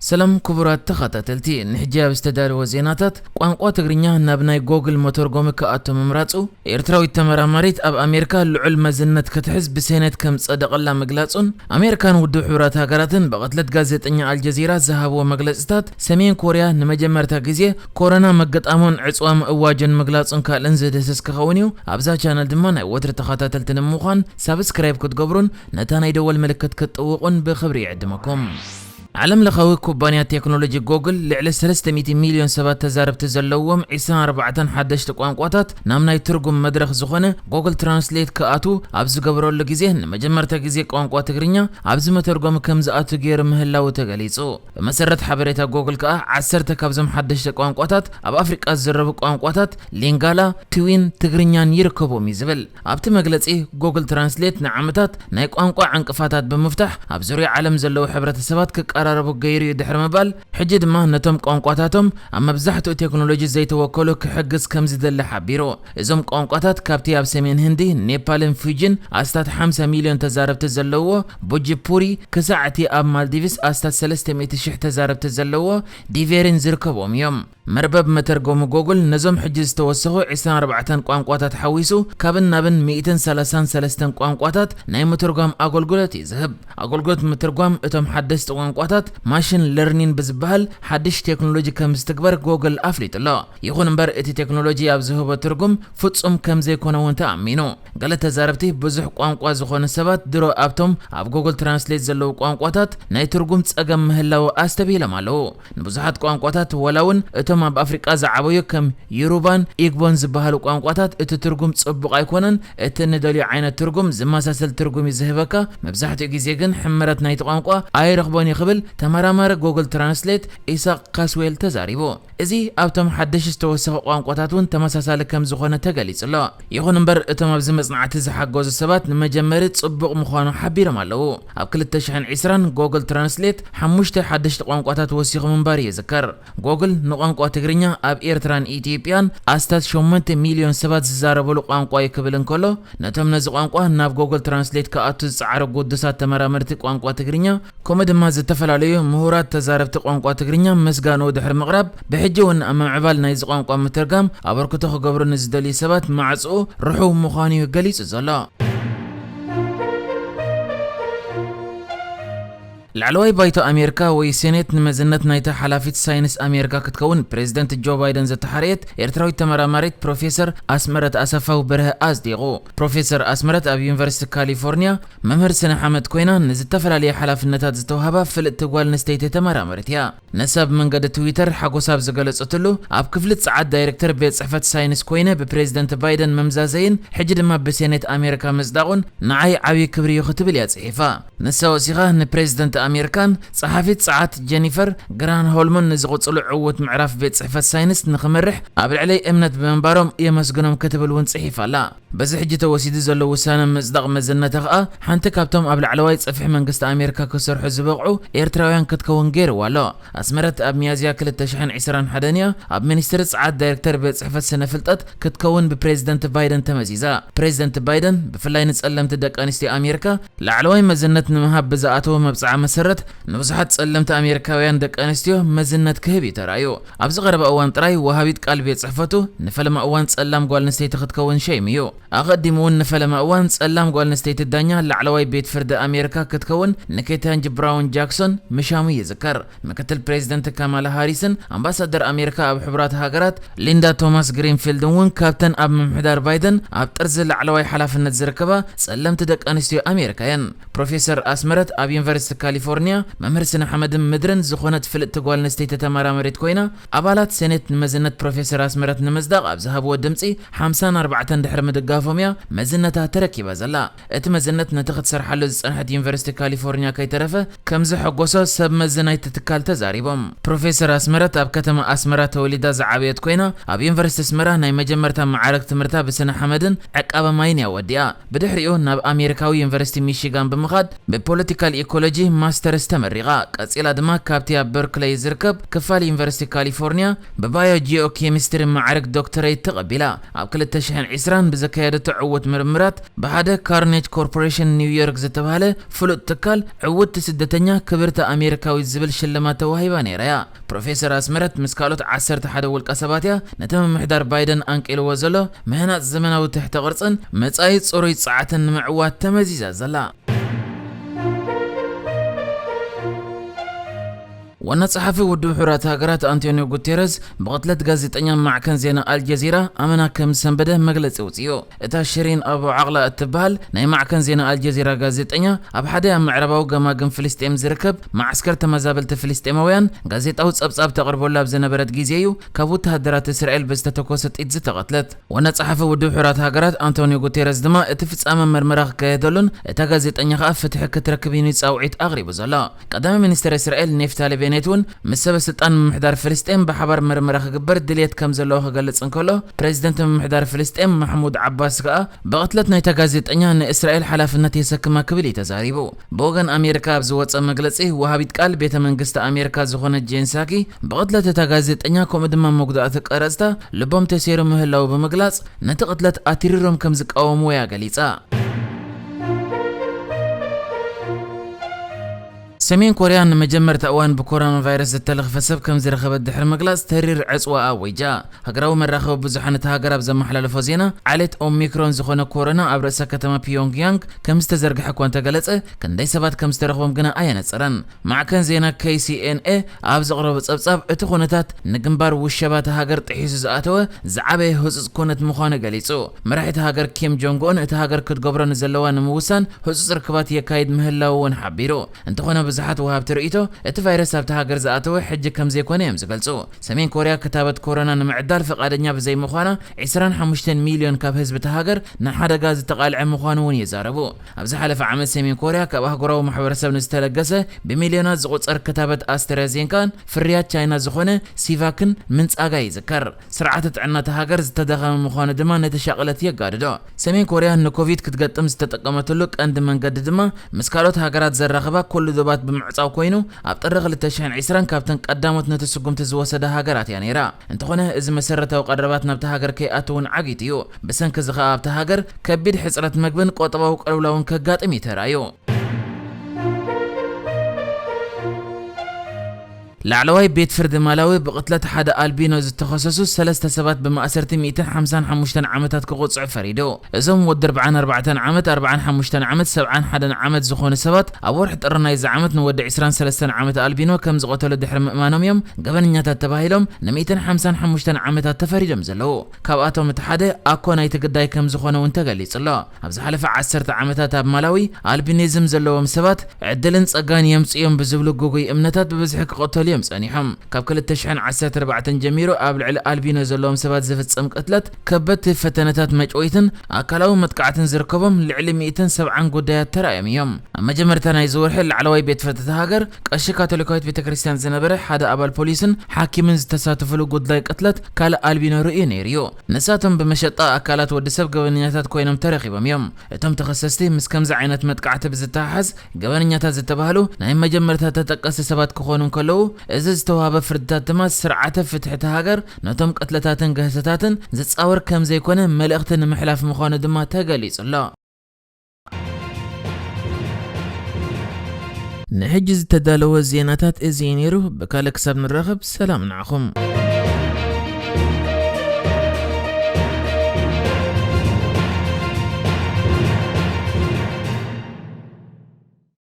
ሰላም ክቡራት ተኸታተልቲ፣ ንሕጂ ኣብ ዝተዳለወ ዜናታት፣ ቋንቋ ትግርኛ ናብ ናይ ጎግል መተርጎሚ ክኣቱ ምምራጹ፣ ኤርትራዊት ተመራማሪት ኣብ ኣሜሪካ ልዑል መዝነት ክትሕዝ ብሴኔት ከም ጸደቐላ ምግላጹን፣ ኣሜሪካን ውድብ ሕቡራት ሃገራትን ብቕትለት ጋዜጠኛ ኣልጀዚራ ዝሃብዎ መግለጽታት፣ ሰሜን ኮርያ ንመጀመርታ ግዜ ኮሮና መገጣሞን ዕጽዋ ምእዋጅን ምግላጹን ካልእን ዝድህስስ ክኸውን እዩ። ኣብዛ ቻነል ድማ ናይ ወትሪ ተኸታተልቲ ንምዃን ሳብስክራይብ ክትገብሩን ነታ ናይ ደወል ምልክት ክትጥውቑን ብኽብሪ ይዕድመኩም። ዓለም ለኻዊ ኩባንያ ቴክኖሎጂ ጎግል ልዕሊ ሰለስተ ሚእቲ ሚልዮን ሰባት ተዛረብቲ ዘለዎም ዒስራን ኣርባዕተን ሓደሽቲ ቋንቋታት ናብ ናይ ትርጉም መድረኽ ዝኾነ ጎግል ትራንስሌት ክኣቱ ኣብ ዝገበረሉ ግዜ ንመጀመርታ ግዜ ቋንቋ ትግርኛ ኣብዚ መተርጎሚ ከም ዝኣቱ ገይሩ ምህላዉ ተገሊጹ። ብመሰረት ሓበሬታ ጎግል ከኣ ዓሰርተ ካብዞም ሓደሽቲ ቋንቋታት ኣብ ኣፍሪቃ ዝዝረቡ ቋንቋታት ሊንጋላ፣ ትዊን፣ ትግርኛን ይርከብዎም እዩ ዝብል። ኣብቲ መግለጺ፣ ጎግል ትራንስሌት ንዓመታት ናይ ቋንቋ ዕንቅፋታት ብምፍታሕ ኣብ ዙርያ ዓለም ዘለዉ ሕብረተሰባት ክቀራረቡ ገይሩ እዩ ድሕሪ ምባል፣ ሕጂ ድማ ነቶም ቋንቋታቶም ኣብ መብዛሕትኡ ቴክኖሎጂ ዘይተወከሉ ክሕግዝ ከም ዝደሊ ሓቢሩ። እዞም ቋንቋታት ካብቲ ኣብ ሰሜን ህንዲ፣ ኔፓልን ፊጂን ኣስታት ሓምሳ ሚልዮን ተዛረብቲ ዘለዎ ቡጂፑሪ ክሳዕ እቲ ኣብ ማልዲቭስ ኣስታት ሰለስተ ሚእቲ ሽሕ ተዛረብቲ ዘለዎ ዲቬሪን ዝርከብዎም እዮም። መርበብ መተርጎሚ ጎግል ነዞም ሕጂ ዝተወሰኹ ዒስራን ኣርባዕተን ቋንቋታት ሓዊሱ፣ ካብን ናብን ሚእትን ሰላሳን ሰለስተን ቋንቋታት ናይ ምትርጓም ኣገልግሎት እዩ ዝህብ። ኣገልግሎት ምትርጓም እቶም ሓደስቲ ቋንቋታት ማሽን ለርኒን ብዝበሃል ሓድሽ ቴክኖሎጂ ከም ዝትግበር ጎግል ኣፍሊጡ ኣሎ። ይኹን እምበር፣ እቲ ቴክኖሎጂ ኣብ ዝህቦ ትርጉም ፍጹም ከም ዘይኮነ እውን ተኣሚኑ። ገለ ተዛረብቲ ብዙሕ ቋንቋ ዝኾኑ ሰባት ድሮ ኣብቶም ኣብ ጎግል ትራንስሌት ዘለዉ ቋንቋታት ናይ ትርጉም ጸገም ምህላዉ ኣስተብሂሎም ኣለዉ። ንብዙሓት ቋንቋታት፣ ዋላ እውን እቶም ኣብ ኣፍሪቃ ዝዓበዩ ከም ዩሩባን ኢግቦን ዝበሃሉ ቋንቋታት፣ እቲ ትርጉም ጽቡቕ ኣይኮነን። እቲ ንደልዮ ዓይነት ትርጉም ዝመሳሰል ትርጉም እዩ ዝህበካ። መብዛሕትኡ ግዜ ግን ሕመረት ናይቲ ቋንቋ ኣይረኽቦን እዩ ክብል ተመራማሪ ጎግል ትራንስሌት ኢሳቅ ካስዌል ተዛሪቡ። እዚ ኣብቶም ሓድሽ ዝተወሰኹ ቋንቋታት እውን ተመሳሳሊ ከም ዝኾነ ተገሊጹ ኣሎ። ይኹን እምበር፣ እቶም ኣብዚ መጽናዕቲ ዝሓገዙ ሰባት ንመጀመሪ ጽቡቕ ምዃኑ ሓቢሮም ኣለዉ። ኣብ ክልተ ሽሕን ዕስራን ጎግል ትራንስሌት ሓሙሽተ ሓደሽቲ ቋንቋታት ወሲኹ ምንባሩ ይዝከር። ጎግል ንቋንቋ ትግርኛ ኣብ ኤርትራን ኢትዮጵያን ኣስታት ሸሞንተ ሚልዮን ሰባት ዝዛረበሉ ቋንቋ እዩ ክብል እንከሎ፣ ነቶም ነዚ ቋንቋ ናብ ጎግል ትራንስሌት ክኣቱ ዝጸዓሩ ግዱሳት ተመራመርቲ ቋንቋ ትግርኛ፣ ከምኡ ድማ ዝተፈላለዩ ምሁራት ተዛረብቲ ቋንቋ ትግርኛ ምስጋንኡ ድሕሪ ምቕራብ፣ ብሕጂ እውን ኣብ ምምዕባል ናይዚ ቋንቋ ምትርጋም ኣበርክቶ ክገብሩ ንዝደልዩ ሰባት ማዕጽኡ ርሑው ምዃኑ እዩ ገሊጹ ዘሎ። ላዕለዋይ ባይቶ ኣሜሪካ ወይ ሴኔት ንመዝነት ናይታ ሓላፊት ሳይንስ ኣሜሪካ ክትከውን ፕሬዚደንት ጆ ባይደን ዝተሓረየት ኤርትራዊት ተመራማሪት ፕሮፌሰር ኣስመረት ኣሰፋው በርሀ ኣጽዲቑ። ፕሮፌሰር ኣስመረት ኣብ ዩኒቨርሲቲ ካሊፎርኒያ መምህር ስነ ሓመድ ኮይና፣ ንዝተፈላለየ ሓላፍነታት ዝተዋህባ ፍልጥቲ ጓል ኣንስተይቲ ተመራመሪት እያ። ንሳ ብመንገዲ ትዊተር ሓጎሳ ኣብ ዝገለጸትሉ፣ ኣብ ክፍሊ ጸዓት ዳይሬክተር ቤት ጽሕፈት ሳይንስ ኮይነ ብፕሬዚደንት ባይደን ምምዛዘይን ሕጂ ድማ ብሴኔት ኣሜሪካ ምጽዳቑን ንዓይ ዓብዪ ክብሪ እዩ ክትብል እያ ጽሒፋ። ንሳ ወሲኻ ንፕሬዚደንት ኣሜሪካን ጸሓፊት ጸዓት ጀኒፈር ግራንሆልምን ንዝቕጽሉ ዕዉት ምዕራፍ ቤት ጽሕፈት ሳይንስ ንኽመርሕ ኣብ ልዕለይ እምነት ብምንባሮም የመስግኖም ክትብል እውን ጽሒፋ ኣላ። በዚ ሕጂ ተወሲዱ ዘሎ ውሳነ ምጽዳቕ መዝነታ ከኣ ሓንቲ ካብቶም ኣብ ላዕለዋይ ጽፍሒ መንግስቲ ኣሜሪካ ክሰርሑ ዝበቕዑ ኤርትራውያን ክትከውን ገይርዋ ኣሎ። ኣስመረት ኣብ ሚያዝያ ክልተ ሽሕን ዕስራን ሓደን እያ ኣብ ሚኒስትሪ ጸዓት ዳይሬክተር ቤት ጽሕፈት ስነ ፍልጠት ክትከውን ብፕሬዚደንት ባይደን ተመዚዛ። ፕሬዚደንት ባይደን ብፍላይ ንጸለምቲ ደቂ ኣንስትዮ ኣሜሪካ ላዕለዋይ መዝነት ንምሃብ ብዝኣተወ መብጽዓ መሰረት ንብዙሓት ጸለምቲ ኣሜሪካውያን ደቂ ኣንስትዮ መዝነት ክህብ እዩ ተራእዩ። ኣብዚ ቀረባ እዋን ጥራይ ወሃቢት ቃል ቤት ጽሕፈቱ ንፈለማ እዋን ጸላም ጓል ኣንስተይቲ ክትከውን ሸይሙ እዩ። ኣቐዲሙ እውን ንፈለማ እዋን ጸላም ጓል ኣንስተይቲ ዳኛ ላዕለዋይ ቤት ፍርዲ ኣሜሪካ ክትከውን ንኬታንጅ ብራውን ጃክሶን ምሻሙ ይዝከር። ምክትል ፕሬዚደንት ካማላ ሃሪስን ኣምባሳደር ኣሜሪካ ኣብ ሕቡራት ሃገራት ሊንዳ ቶማስ ግሪንፊልድን እውን ካብተን ኣብ ምምሕዳር ባይደን ኣብ ጥርዚ ላዕለዋይ ሓላፍነት ዝርከባ ጸለምቲ ደቂ ኣንስትዮ ኣሜሪካ እየን። ፕሮፌሰር ኣስመረት ኣብ ዩኒቨርሲቲ ካሊፎርኒያ መምህር ስነ ሓመድን ምድርን ዝኾነት ፍልጥቲ ጓል ኣንስተይቲ ተመራመሪት ኮይና፣ ኣባላት ሴኔት ንመዝነት ፕሮፌሰር ኣስመረት ንምጽዳቕ ኣብ ዝሃብዎ ድምጺ ሓምሳን ኣርባዕተን ድሕሪ ምድጋፎም እያ መዝነታ ተረኪባ ዘላ። እቲ መዝነት ነቲ ክትሰርሓሉ ዝጸንሐት ዩኒቨርሲቲ ካሊፎርኒያ ከይተረፈ ከም ዘሐጎሶ ሰብ መዚ ናይቲ ትካል ተዛሪቦም። ፕሮፌሰር ኣስመረት ኣብ ከተማ ኣስመራ ተወሊዳ ዝዓበየት ኮይና፣ ኣብ ዩኒቨርሲቲ ኣስመራ ናይ መጀመርታ መዓርግ ትምህርታ ብስነ ሓመድን ዕቃበ ማይን እያ ወዲኣ። ብድሕሪኡ ናብ ኣሜሪካዊ ዩኒቨርሲቲ ሚሺጋን ብምኻድ ብፖለቲካል ኢኮሎጂ ማስተርስ ተመሪቓ። ቀጺላ ድማ ካብቲ ኣብ በርክለይ ዝርከብ ክፋል ዩኒቨርሲቲ ካሊፎርኒያ ብባዮ ጂኦ ኬሚስትሪ ማዕርግ ዶክተረይት ተቐቢላ። ኣብ ክልተ ሽሕን ዕስራን ብዘካየደቶ ዕዉት ምርምራት፣ ብሓደ ካርኔጅ ኮርፖሬሽን ኒውዮርክ ዝተባህለ ፍሉጥ ትካል ዕውትቲ ስደተኛ ክብርቲ ኣሜሪካዊት ዝብል ሽልማት ተዋሂባ ነይራ እያ። ፕሮፌሰር ኣስመረት ምስ ካልኦት ዓሰርተ ሓደ ውልቀ ሰባት እያ ነቲ ምምሕዳር ባይደን ኣንቂልዎ ዘሎ ምህናጽ ዘመናዊ ትሕተ ቅርጽን መጻኢ ጽሩይ ጸዓትን ንምዕዋት ተመዚዛ ዘላ። ዋና ጸሓፊ ውድብ ሕቡራት ሃገራት ኣንቶኒዮ ጉቴረዝ ብቕትለት ጋዜጠኛ ማዕከን ዜና ኣልጀዚራ ኣመና ከም ዝሰንበደ መግለጺ ኣውጺኡ። እታ ሽሪን ኣቡ ዓቕላ እትበሃል ናይ ማዕከን ዜና ኣልጀዚራ ጋዜጠኛ፣ ኣብ ሓደ ኣብ ምዕራባዊ ገማግም ፍልስጤም ዝርከብ መዓስከር ተመዛበልቲ ፍልስጤማውያን ጋዜጣዊ ጸብጻብ ተቕርበሉ ኣብ ዝነበረት ግዜ እዩ ካብ ወተሃደራት እስራኤል ብዝተተኮሰ ጥይት ዝተቐትለት። ዋና ጸሓፊ ውድብ ሕቡራት ሃገራት ኣንቶኒዮ ጉቴረዝ ድማ እቲ ፍጻመ መርመራ ክካየደሉን እታ ጋዜጠኛ ከኣ ፍትሒ ክትረክብ እዩ ጻውዒት ኣቕሪቡ ዘሎ። ቀዳማይ ሚኒስተር እስራኤል ኔፍታሊ ቤኔት እውን ምስ ሰበ ስልጣን ምምሕዳር ፍልስጤም ብሓባር መርመራ ክግበር ድልየት ከም ዘለዎ ክገልጽ እንከሎ፣ ፕሬዚደንት ምምሕዳር ፍልስጤም ማሕሙድ ዓባስ ከኣ ብቕትለት ናይታ ጋዜጠኛ ንእስራኤል ሓላፍነት የሰክማ ክብል እዩ ተዛሪቡ። ብወገን ኣሜሪካ ኣብ ዝወጸ መግለጺ፣ ወሃቢት ቃል ቤተ መንግስቲ ኣሜሪካ ዝኾነት ጄን ሳኪ ብቕትለት እታ ጋዜጠኛ ከምኡ ድማ መጉዳእቲ ቀረጽታ ልቦም ተሰይሩ ምህላዉ ብምግላጽ፣ ነቲ ቅትለት ኣትሪሮም ከም ዝቃወምዎ እያ ገሊጻ። ሰሜን ኮርያ ንመጀመርታ እዋን ብኮሮና ቫይረስ ዝተለኽፈ ሰብ ከም ዝረኸበት ድሕሪ ምግላጽ ተሪር ዕጽዋ ኣወጃ። ሃገራዊ መራኸቢ ብዙሓን እታ ሃገር ኣብ ዘመሓላለፎ ዜና፣ ዓሌት ኦሚክሮን ዝኾነ ኮሮና ኣብ ርእሰ ከተማ ፒዮንግያንግ ከም ዝተዘርግሐ እኳ እንተገለጸ፣ ክንደይ ሰባት ከም ዝተረኽቦም ግና ኣየነጸረን። ማዕከን ዜና ኬ ሲ ኤን ኤ ኣብ ዘቕረቦ ጸብጻብ፣ እቲ ኩነታት ንግንባር ውሸባ እታ ሃገር ጥሒሱ ዝኣተወ ዝዓበየ ህጹጽ ኩነት ምዃኑ ገሊጹ። መራሒ እታ ሃገር ኪም ጆንግ ኡን፣ እታ ሃገር ክትገብሮ ንዘለዋ ንምውሳን ህጹጽ ርክባት የካይድ ምህላዉ እውን ሓቢሩ። እንተኾነ፣ ብዙሓት ወሃብቲ ርእይቶ፣ እቲ ቫይረስ ኣብታ ሃገር ዝኣተወ ሕጂ ከም ዘይኮነ እዮም ዝገልጹ። ሰሜን ኮርያ ክታበት ኮሮና ንምዕዳል ፍቓደኛ ብዘይምዃና፣ ዕስራን ሓሙሽተን ሚልዮን ካብ ህዝቢ እታ ሃገር ንሓደጋ ዝተቓልዐ ምዃኑ እውን ይዛረቡ። ኣብ ዝሓለፈ ዓመት፣ ሰሜን ኮርያ ካብ ኣህጉራዊ ማሕበረሰብ ንዝተለገሰ ብሚልዮናት ዝቑጸር ክታበት ኣስትራዜንካን ፍርያት ቻይና ዝኾነ ሲቫክን ምንጻጋ ይዝከር። ስርዓተ ጥዕና እታ ሃገር ዝተዳኸመ ምዃኑ ድማ ነቲ ሻቕለት የጋድዶ። ሰሜን ኮርያ ንኮቪድ ክትገጥም ዝተጠቀመትሉ ቀንዲ መንገዲ ድማ ምስ ካልኦት ሃገራት ዘራኽባ ኩሉ ዶባት ብምዕጻው ኮይኑ፣ ኣብ ጥሪ ክልተ ሽሕን ዕስራን ካብተን ቀዳሞት ነቲ ስጉምቲ ዝወሰዳ ሃገራት እያ ነይራ። እንተኾነ፣ እዚ መሰረታዊ ቀረባት ናብታ ሃገር ከይኣቱ እውን ዓጊቱ እዩ። ብሰንኪ እዚ ኸኣ ኣብታ ሃገር ከቢድ ሕጽረት መግብን ቁጠባዊ ቅልውላውን ከጋጥም እዩ ተራእዩ። ላዕለዋይ ቤት ፍርዲ ማላዊ ብቕትለት ሓደ ኣልቢኖ ዝተኸሰሱ ሰለስተ ሰባት ብማእሰርቲ ሚእትን ሓምሳን ሓሙሽተን ዓመታት ክቕጽዑ ፈሪዱ። እዞም ወዲ ኣርባዓን ኣርባዕተን ዓመት፣ ኣርባዓን ሓሙሽተን ዓመት፣ ሰብዓን ሓደን ዓመት ዝኾኑ ሰባት ኣብ ወርሒ ጥሪ ናይዚ ዓመት ንወዲ ዕስራን ሰለስተን ዓመት ኣልቢኖ ከም ዝቐተሉ ድሕሪ ምእማኖም እዮም ገበነኛታት ተባሂሎም ንሚእትን ሓምሳን ሓሙሽተን ዓመታት ተፈሪዶም ዘለዉ። ካብኣቶም እቲ ሓደ ኣኮ ናይቲ ግዳይ ከም ዝኾነ እውን ተገሊጹ ኣሎ። ኣብ ዝሓለፈ ዓሰርተ ዓመታት ኣብ ማላዊ ኣልቢኒዝም ዘለዎም ሰባት ዕድልን ጸጋን የምጽኡ እዮም ብዝብሉ ግጉይ እምነታት ብብዝሒ ክቐተሉ እዮም ጸኒሖም። ካብ ክልተ ሽሕን ዓሰርተ ኣርባዕተን ጀሚሩ ኣብ ልዕሊ ኣልቢኖ ዘለዎም ሰባት ዝፍጸም ቅትለት፣ ከበድቲ ፈተነታት መጭወይትን ኣካላዊ መጥቃዕትን ዝርከቦም ልዕሊ ሚእትን ሰብዓን ጉዳያት ተራእዮም እዮም። ኣብ መጀመርታ ናይዚ ወርሒ ላዕለዋይ ቤት ፍርዲ እታ ሃገር ቀሺ ካቶሊካዊት ቤተ ክርስቲያን ዝነበረ ሓደ ኣባል ፖሊስን ሓኪምን ዝተሳተፍሉ ጉዳይ ቅትለት ካልእ ኣልቢኖ ርእዩ ነይሩ እዩ። ንሳቶም ብመሸጣ ኣካላት ወዲ ሰብ ገበነኛታት ኮይኖም ተረኺቦም እዮም። እቶም ተኸሰስቲ ምስ ከምዚ ዓይነት መጥቃዕቲ ብዝተሓሓዝ ገበነኛታት ዝተባህሉ ናይ መጀመርታ ተጠቀስቲ ሰባት ክኾኑ እንከለዉ፣ እዚ ዝተዋህበ ፍርድታት ድማ ስርዓተ ፍትሒ እታ ሃገር ነቶም ቅትለታትን ግህሰታትን ዝጻወር ከም ዘይኮነ መልእኽቲ ንምሕላፍ ምዃኑ ድማ ተገሊጹ ኣሎ። ንሕጂ ዝተዳለወ ዜናታት እዚ እዩ ነይሩ። ብካልእ ክሳብ ንራኸብ፣ ሰላም ንዓኹም።